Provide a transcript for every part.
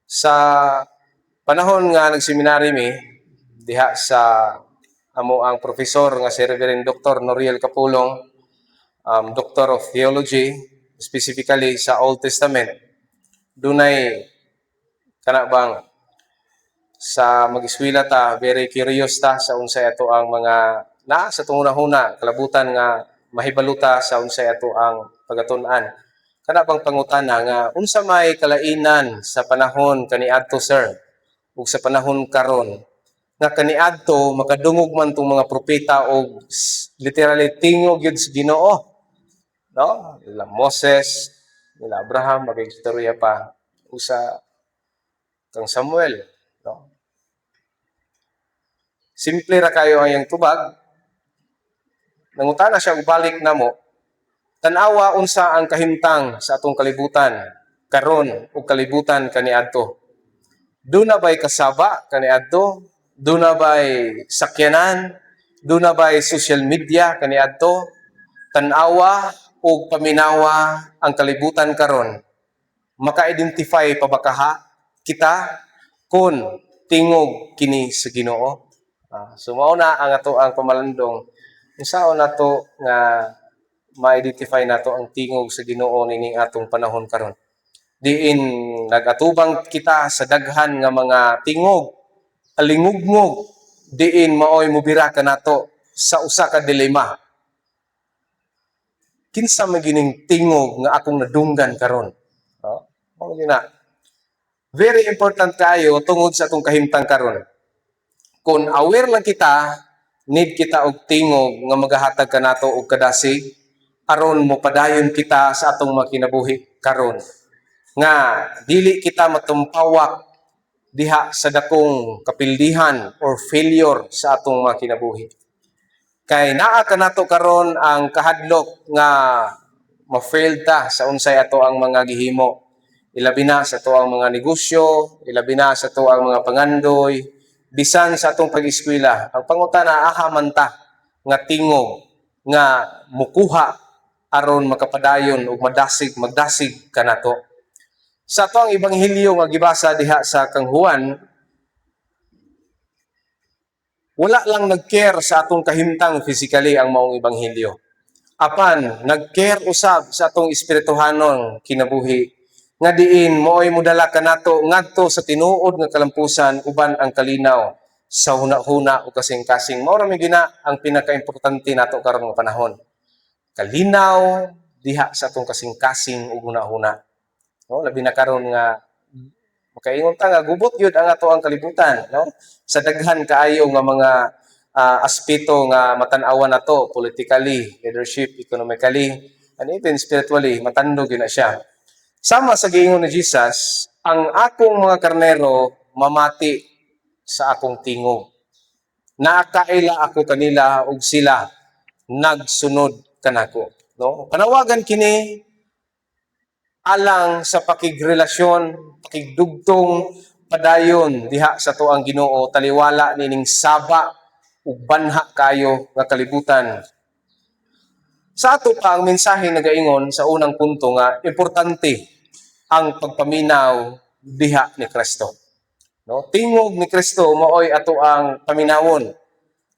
Sa panahon nga nagseminary mi diha sa amo ang profesor nga si Reverend Dr. Noriel Capulong, Doctor of Theology, specifically sa Old Testament, dunay kana bang sa mag-eskwela ta, very curious ta sa unsay ato ang mga naa sa atong hunahuna, kalabutan nga mahibalo ta sa unsay ato ang pagatun-an. Kana bang pangutana nga unsa may kalainan sa panahon kaniadto, sir, ug sa panahon karon, nga kaniadto makadungog man tong mga propeta og literally tingog gyud sa Ginoo, no, nila Moses, nila Abraham, mag-istorya pa usa kang Samuel, no? Simple ra kayo ang iyang tubag. Nangutana siya og balik namo, tan-awa unsa ang kahimtang sa atong kalibutan karon ug kalibutan kaniadto. Duna ba'y kasaba kaniadto? Duna ba'y sakyanan? Duna ba'y social media kaniadto? Tan-awa ug paminawa ang kalibutan karon. Maka-identify pa ba kaha kita kung tingog kini sa Ginoo? So mao na ang ato ang pamalandong, unsaon nato nga ma-identify nato ang tingog sa Ginoo nining atong panahon karon, diin nagatubang kita sa daghan nga mga tingog, alingugngog, diin maoy mubira kanato sa usa ka dilema: kinsa man gining tingog nga akong nadunggan karon, no? Mao gyud na very important kayo tungod sa atong kahimtang karon. Kung aware lang kita, need kita og tingog nga magahatag kanato og kadasig aron mopadayon kita sa atong mga kinabuhi karon, nga dili kita matumpawak diha sa dakong kapildihan or failure sa atong mga kinabuhi. Kay naa kanato karon ang kahadlok nga ma-fail ta sa unsay ato ang mga gihimo. Ilabi na sa ato ang mga negosyo, ilabi na sa ato ang mga pangandoy, bisan sa atong pag-eskwela. Ang pangutana, aha man ta nga tingog nga mukuha aron makapadayon ug madasig, magdasig kanato? Sa ato ang ebanghelyo nga gibasa diha sa kang Juan, wala lang nag-care sa atong kahimtang physically ang maong ebanghelyo. Apan nag-care usab sa atong espirituhanon kinabuhi nga diin mooy modala kanato ngadto sa tinuod nga kalampusan uban ang kalinaw sa huna-huna o kasing-kasing. Mao ra may gina ang pinakaimportante nato karon nga panahon. Kalinaw diha sa atong kasing-kasing ug huna-huna. No, labi na karon nga makaingon ta nga gubot gyud ang ato ang kalibutan, no? Sa daghan kaayo nga mga aspeto nga matan-awan nato, politically, leadership, economically, and even spiritually, matandog gyud na siya. Sama sa giingon ni Jesus, "Ang akong mga karnero mamati sa akong tingog. Nakaila ako kanila ug sila nagsunod kanako." No? Panawagan kini alang sa pakigrelasyon, pakigdugtong padayon diha sa tuang Ginoo taliwala nining saba ug banha kayo nga kalibutan. Sa ato pa ang mensahe nagaingon sa unang punto nga importante ang pagpaminaw diha ni Kristo. No? Tingog ni Kristo maoy ato ang paminawon.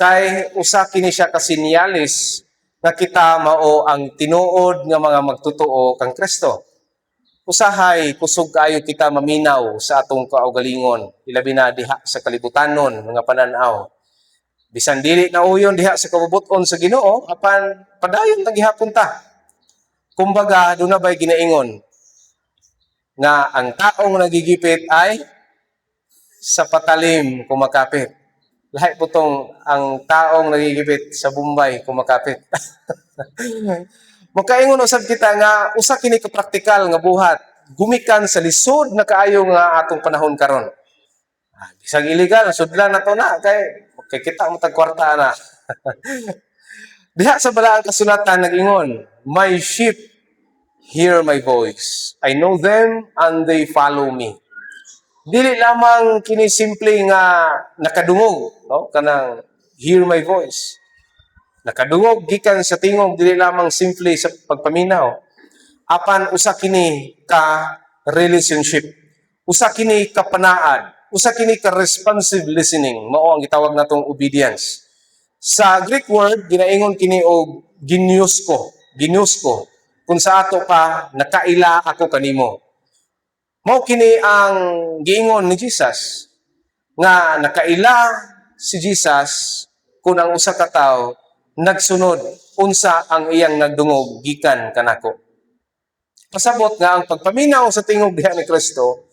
Kay usa kini siya ka sinyalis nga kita mao ang tinuod nga mga magtutoo kang Kristo. Usahay kusog kaayo kita maminaw sa atong kaugalingon, ilabi na diha sa kalibutanon mga pananaw. Bisan dili na uyon diha sa kabubut-on sa Ginoo, apan padayon ta gihapon ta. Kumbaga, duna ba'y ginaingon nga ang taong nagigipit ay sa patalim kumakapit. Lahi po tong ang taong nagigipit sa Bombay kumakapit. Makaingon usab kita nga usa kini ka praktikal nga buhat gumikan sa lisod na kaayo nga atong panahon karon. Bisag illegal, sudlan na to na kay kita mo tag kwarta na. Diha sa balaang kasulatan nag-ingon, "My sheep hear my voice. I know them and they follow me." Dili lamang kini simple nga nakadungog, no? Kanang hear my voice. Nakadungog gikan sa tingog, dili lamang simple sa pagpaminaw. Apan usa kini ka relationship. Usa kini kapanaad, usa kini ka responsive listening, mao ang gitawag natong obedience. Sa Greek word, ginaingon kini og ginosko, ginosko. Kung sa ato pa, nakaila ako kanimo. Mao kini ang giingon ni Jesus nga nakaila si Jesus kung ang usa ka tawo nagsunod unsa ang iyang nagdungog gikan kanako. Pasabot nga ang pagpaminaw sa tingog diha ni Kristo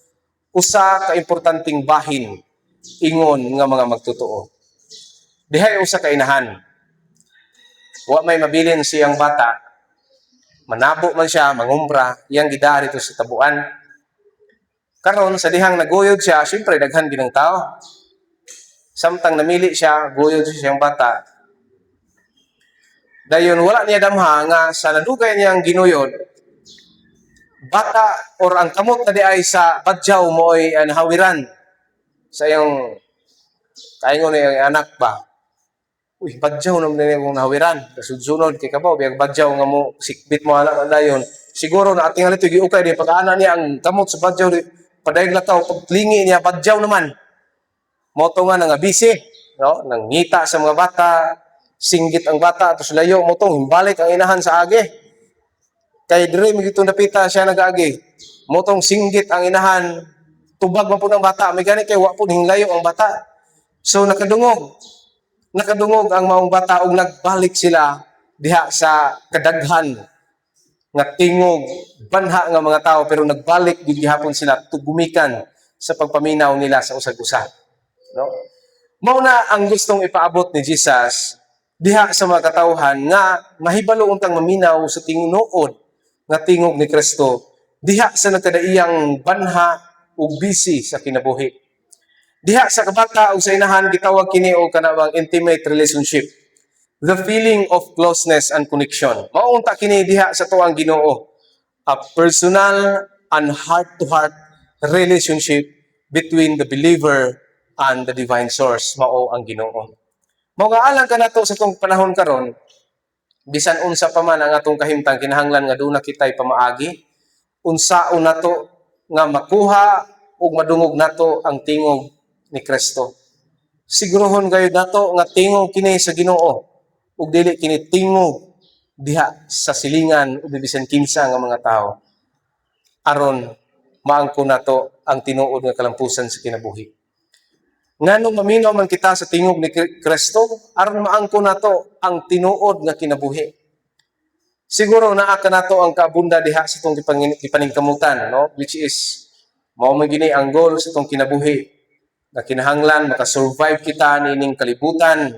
usa ka importanteng bahin ingon nga mga magtotoo. Dihay usa ka inahan. Wa may mabilin siyang bata. Manabo man siya, mangumbra, iyang gidaa dito sa tabuan. Karon sa dihang naguyod siya, syempre daghan ginang tao. Samtang namili siya, guyod siya siyang bata. Dayon wala niya damha nga sa nadugay niyang ginuyod, bata or ang kamot na diay sa badyaw mo'y nahawiran sa iyong kaingon niyang anak ba. "Uy, badyaw naman din akong nahawiran." Kasudsunod kay kabaw, biyag badyaw nga mo, sikbit mo ana na dayon. Siguro na ating halito, giukay di, pag-ana niya ang kamot sa badyaw, di, padayag lakaw, paglingi niya, badyaw naman. Mao to nga nga busy, no? Nangita sa mga bata, singgit ang bata, tapos layo mao tong himbalik ang inahan sa agi. Kay dire mi gitong dapita siya nagaagi. Mao tong singgit ang inahan, tubag man pud ang bata, may gani kay wa pud hinglayo ang bata. So nakadungog. Nakadungog ang maong bata ug nagbalik sila diha sa kadaghan nga tingog banha nga mga tao, pero nagbalik gid gihapon sila tugumikan sa pagpaminaw nila sa usag-usa. No? Mao na ang gustong ipaabot ni Jesus diha sa mga katawhan nga mahibalo untang maminaw sa tinuod nga tingog ni Kristo diha sa nagkadaiyang banha ug busy sa kinabuhi. Diha sa kabata ug sa inahan, gitawag kini og kanang intimate relationship. The feeling of closeness and connection. Mao unta kini diha sa tuang Ginoo. A personal and heart-to-heart relationship between the believer and the divine source, mao ang Ginoo. Mao nga alang kanato sa tong panahon karon, bisan unsa pa man ang atong kahimtang, kinahanglan nga duna kitay pamaagi unsaon nato nga makuha ug madungog nato ang tingog ni Kristo. Siguruhon gayud nato nga tingog kini sa Ginoo ug dili kini tingog diha sa silingan ug bisan kinsa nga mga tao, aron maangkon nato ang tinuod nga kalampusan sa kinabuhi. Nganong maminaw man kita sa tingog ni Kristo? Aron maangkon nato ang tinuod nga kinabuhi. Siguro naa kanato ang kaabunda diha sa itong gipaningkamutan, no? Which is mao man gini ang goal sa itong kinabuhi na kinahanglan makasurvive kita niining kalibutan,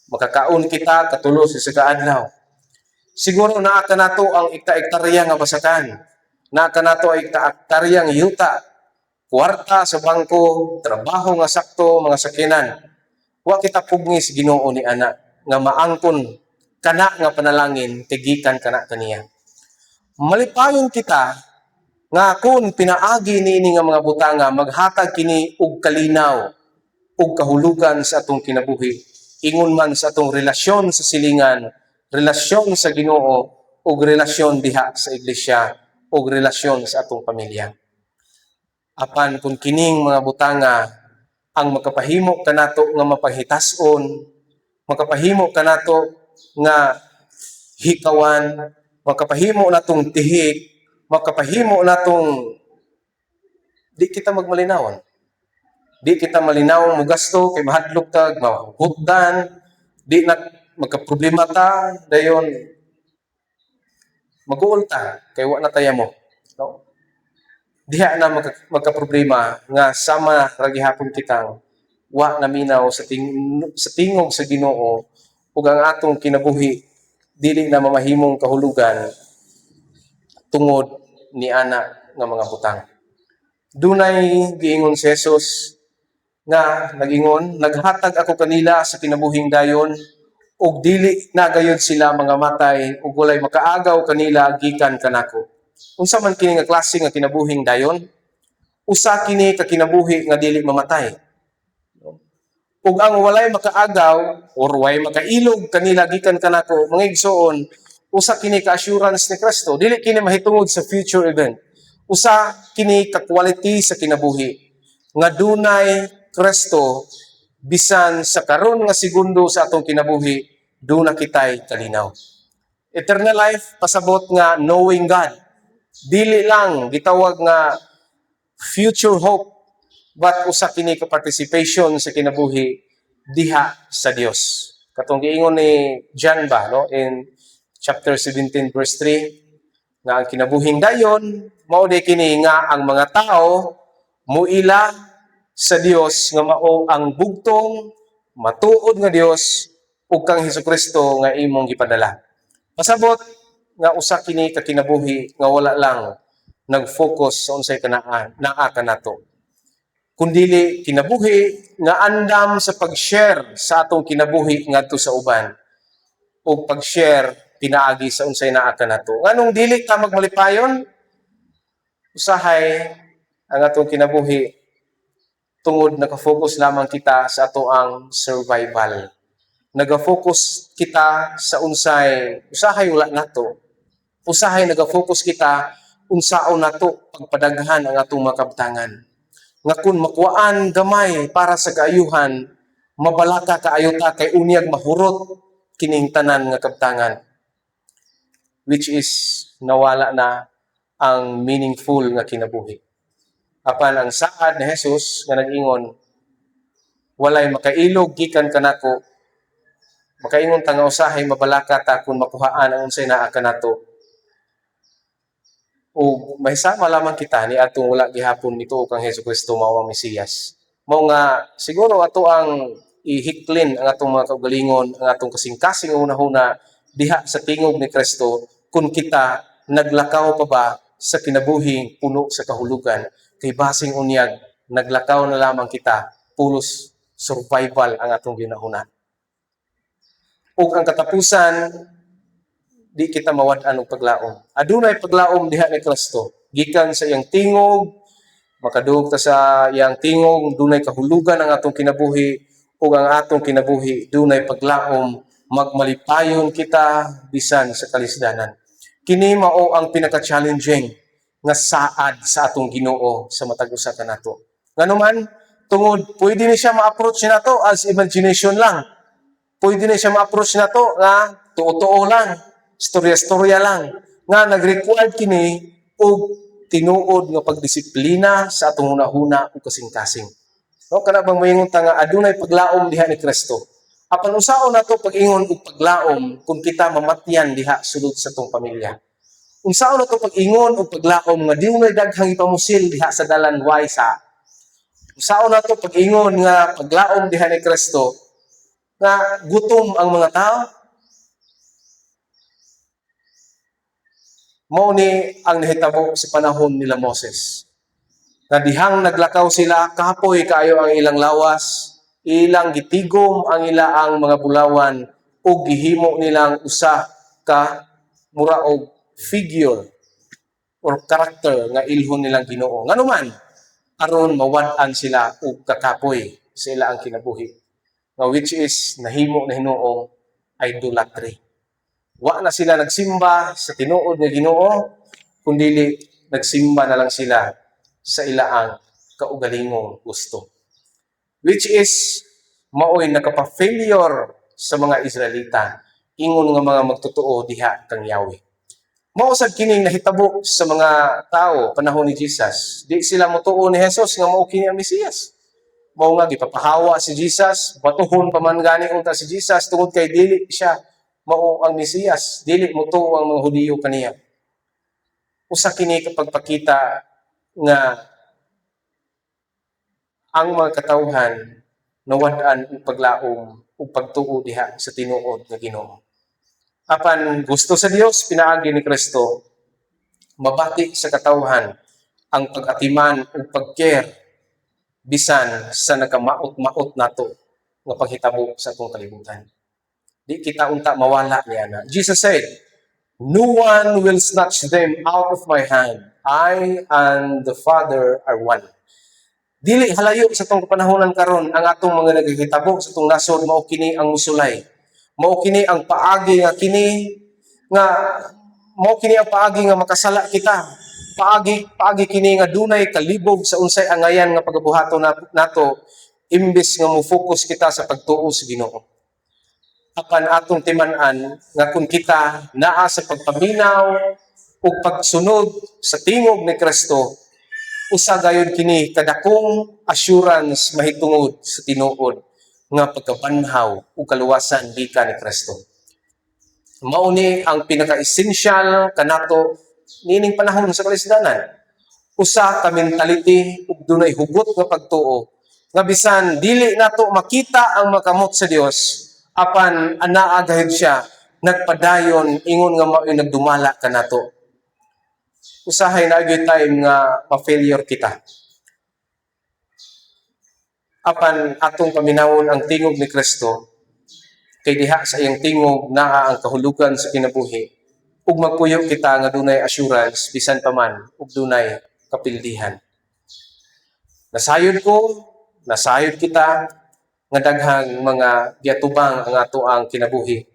makakaon kita katulo sa isa ka adlaw. Siguro naa kanato ang ekta-ektarya nga basakan. Naa kanato ang ekta-ektarya nga yuta, kwarta sa bangko, trabaho nga sakto, mga sakyanan. Wa kita pugni sa Ginoo ni ana nga maangkon kana nga panalangin kay gikan kana kaniya. Malipayon kita nga kung pinaagi niini nga mga butanga maghatag kini og kalinaw ug kahulugan sa atong kinabuhi, ingon man sa atong relasyon sa silingan, relasyon sa Ginoo ug relasyon diha sa iglesia ug relasyon sa atong pamilya. Apan kung kining mga butanga ang makapahimo kanato nga mapanghitas-on, makapahimo kanato nga hikawan, makapahimo natong tihik, makapahimo natong di kita magmalinawon. Di kita malinaw mo gasto kay mahadlok ta, mahutdan, di na magkaproblema ta, dayon mag-uol ta kay wa na taya mo. No? Diha na magkaproblema nga sama ra gihapon kitang wa naminaw sa tingog sa Ginoo ug ang atong kinabuhi dili na mamahimong kahulugan tungod ni ana nga mga butang. Dunay giingon si Jesus nga nagingon, "Naghatag ako kanila sa kinabuhing dayon ug dili na gayud sila mga matay ug walay makaagaw kanila gikan kanako." Unsa man kini nga klase nga kinabuhing dayon? Usa kini ka kinabuhi nga dili mamatay. Ug ang walay makaagaw or way makailog kanila gikan kanako, mga igsoon, usa kini ka assurance ni Kristo. Dili kini mahitungod sa future event. Usa kini ka quality sa kinabuhi nga dunay Kristo, bisan sa karon nga segundo sa atong kinabuhi, duna kitay kalinaw. Eternal life pasabot nga knowing God. Dili lang gitawag nga future hope, but usa kini ka participation sa kinabuhi diha sa Dios. Katong giingon ni John ba, no, in chapter 17 verse 3, nga ang kinabuhing dayon mao di kini nga ang mga tao muila sa Dios nga mao ang bugtong matuod nga Dios ug kang Hesukristo nga imong gipadala. Pasabot nga usa kini ka kinabuhi nga wala lang nag-focus sa unsay kanaan naa kanato, kundili kinabuhi nga andam sa pag-share sa atong kinabuhi ngadto sa uban o pag-share pinaagi sa unsay naa kanato. Nganong dili ka magmalipayon? Usahay ang atong kinabuhi tungod naka-focus lamang kita sa ato ang survival. Naga-focus kita sa unsay usahay wala nato. Usahay naga-focus kita unsaon nato pagpadaghan ang atong mga kabtangan. Nga kung makuhaan gamay para sa kaayuhan, mabalaka kaayo ta kay unyag mahurot kining tanan nga kabtangan. Which is nawala na ang meaningful nga kinabuhi. Apan ang saad ni Jesus nga nag-ingon, "Walay makailog gikan kanako," makaingon ta nga usahay mabalaka ta kung makuhaan ang unsay naa kanato. O mahisama lamang kita ni atong wala gihapon nituo kang Hesus Kristo mao ang Mesiyas. Mao nga siguro ato ang ihiklin ang atong mga kaugalingon, ang atong kasing-kasing hunahuna diha sa tingog ni Kristo kung kita naglakaw pa ba sa kinabuhing puno sa kahulugan, kay basing unyag naglakaw na lamang kita pulos survival ang atong ginahuna. Ug ang katapusan, di kita mawad-an og paglaom. Adunay paglaom diha ni Kristo. Gikan sa iyang tingog, makadungog ta sa iyang tingog, dunay kahulugan ang atong kinabuhi ug ang atong kinabuhi dunay paglaom, magmalipayon kita bisan sa kalisdanan. Kini mao ang pinaka-challenging nga saad sa atong Ginoo sa matag usa kanato. Nganuman, tungod pwede ni siya ma-approach nato as imagination lang. Pwede ni siya ma-approach nato nga tuo-tuo lang, storya-storya lang, nga nag-required kini og tinuod nga pagdisiplina sa atong hunahuna ug kasing-kasing. No, kana bang moingon ta nga adunay paglaom diha ni Kristo? Apan unsaon nato pag-ingon og paglaom kung kita mamatyan diha sulod sa atong pamilya? Unsaon nato pag-ingon og paglaom nga dunay daghang ipamusil diha sa dalan way sa? Unsaon nato pag-ingon nga paglaom diha ni Kristo nga gutom ang mga tao? Mao ni ang nahitabo sa panahon nila Moses. Na dihang naglakaw sila, kapoy kaayo ang ilang lawas, ilang gitigom ang ilaang mga bulawan ug gihimo nilang usa ka mura og figure or character nga ilhon nilang Ginoo. Nganuman, aron mawad-an sila og kakapoy sa ilaang kinabuhi. Nga which is nahimo na hinuong idolatry. Wa na sila nagsimba sa tinuod nga Ginoo, kundili nagsimba na lang sila sa ilaang kaugalingong gusto. Which is maoy nakapa-failure sa mga Israelita ingon nga mga magtotoo diha kang Yahweh. Mao sad kining nahitabo sa mga tao panahon ni Jesus. Di sila motuo ni Jesus nga mao kini ang Mesiyas. Mao nga gipapahawa si Jesus, batuhon pa man gani unta si Jesus tungod kay dili siya mao ang Mesiyas, dili motuo ang mga Hudiyo kaniya. Usa kini ka pagpakita nga ang mga katawhan nawad-an og paglaom ug pagtuo diha sa tinuod nga Ginoo. Apan gusto sa Dios pinaagi ni Kristo, mabati sa katawhan ang pag-atiman ug pag-care bisan sa nakamaot-maot nato nga paghitabo sa atong kalibutan. Di kita unta mawala niana. Jesus said, "No one will snatch them out of my hand. I and the Father are one." Dili halayo sa atong kapanahonan karon ang atong mga nagahitabo sa atong nasod, mao kini ang musulay. Mao kini ang paagi nga kini nga Mao kini ang paagi nga makasala kita. Paagi kini nga dunay kalibog sa unsay angayan nga pagabuhaton nato imbes nga mo focus kita sa pagtuo sa Ginoo. Apan atong timan-an nga kung kita naa sa pagpaminaw ug pagsunod sa tingog ni Kristo, usa gayud kini kadakong assurance mahitungod sa tinuod nga pagkabanhaw ug kaluwasan gikan ni Kristo. Mao ni ang pinaka-essential kanato niining panahon sa kalisdanan. Usa ka mentality ug dunay hugot nga pagtuo nga bisan dili nato makita ang makamot sa Dios, apan anaa gayud siya nagpadayon ingon nga mao'y nagdumala kanato. Usahay naa gyud time nga ma-failure kita. Apan atong paminawon ang tingog ni Kristo kay diha sa iyang tingog naa ang kahulugan sa kinabuhi ug magpuyo kita nga dunay assurance bisan pa man ug dunay kapildihan. Nasayod ko, nasayod kita nga daghang mga giatubang ang atoang kinabuhi.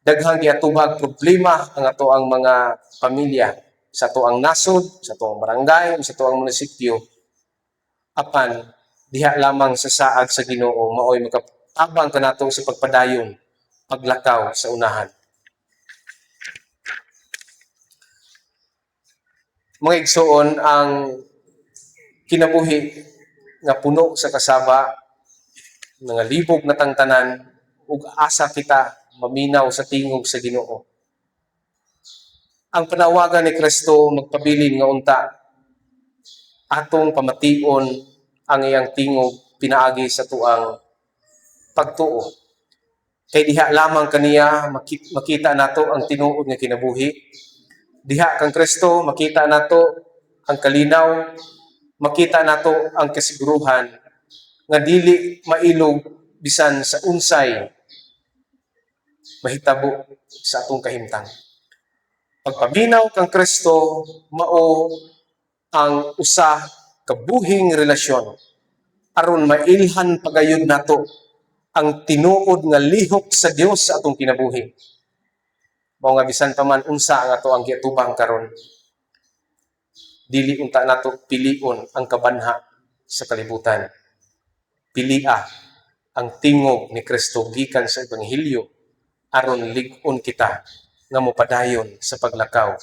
Daghang giatubang problema ang atoang mga pamilya sa atoang nasod, sa atoang barangay, sa atoang munisipyo. Apan diha lamang sa saad sa Ginoo maoy makatabang kanato sa pagpadayon, paglakaw sa unahan. Mga igsoon, ang kinabuhi nga puno sa kasaba, nga libog na tangtanan, ug asa kita maminaw sa tingog sa Ginoo. Ang panawagan ni Kristo magpabilin nga unta atong pamation ang iyang tingog pinaagi sa atoang pagtuo. Kay diha lamang kaniya makita nato ang tinuod nga kinabuhi. Diha kang Kristo makita nato ang kalinaw, makita nato ang kasiguruhan nga dili mailog bisan sa unsay mahitabo sa atong kahimtang. Pagpaminaw kang Kristo mao ang usa ka buhing relasyon aron mailhan pagayod nato ang tinuod nga lihok sa Dios sa atong kinabuhi. Mao nga bisan pa man unsa ang atoang giatubang karon, dili unta nato pilion ang kabanha sa kalibutan. Pilia ang tingog ni Kristo gikan sa Ebanghelyo aron lig-on kita nga mopadayon sa paglakaw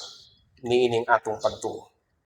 niining atong pagtuo.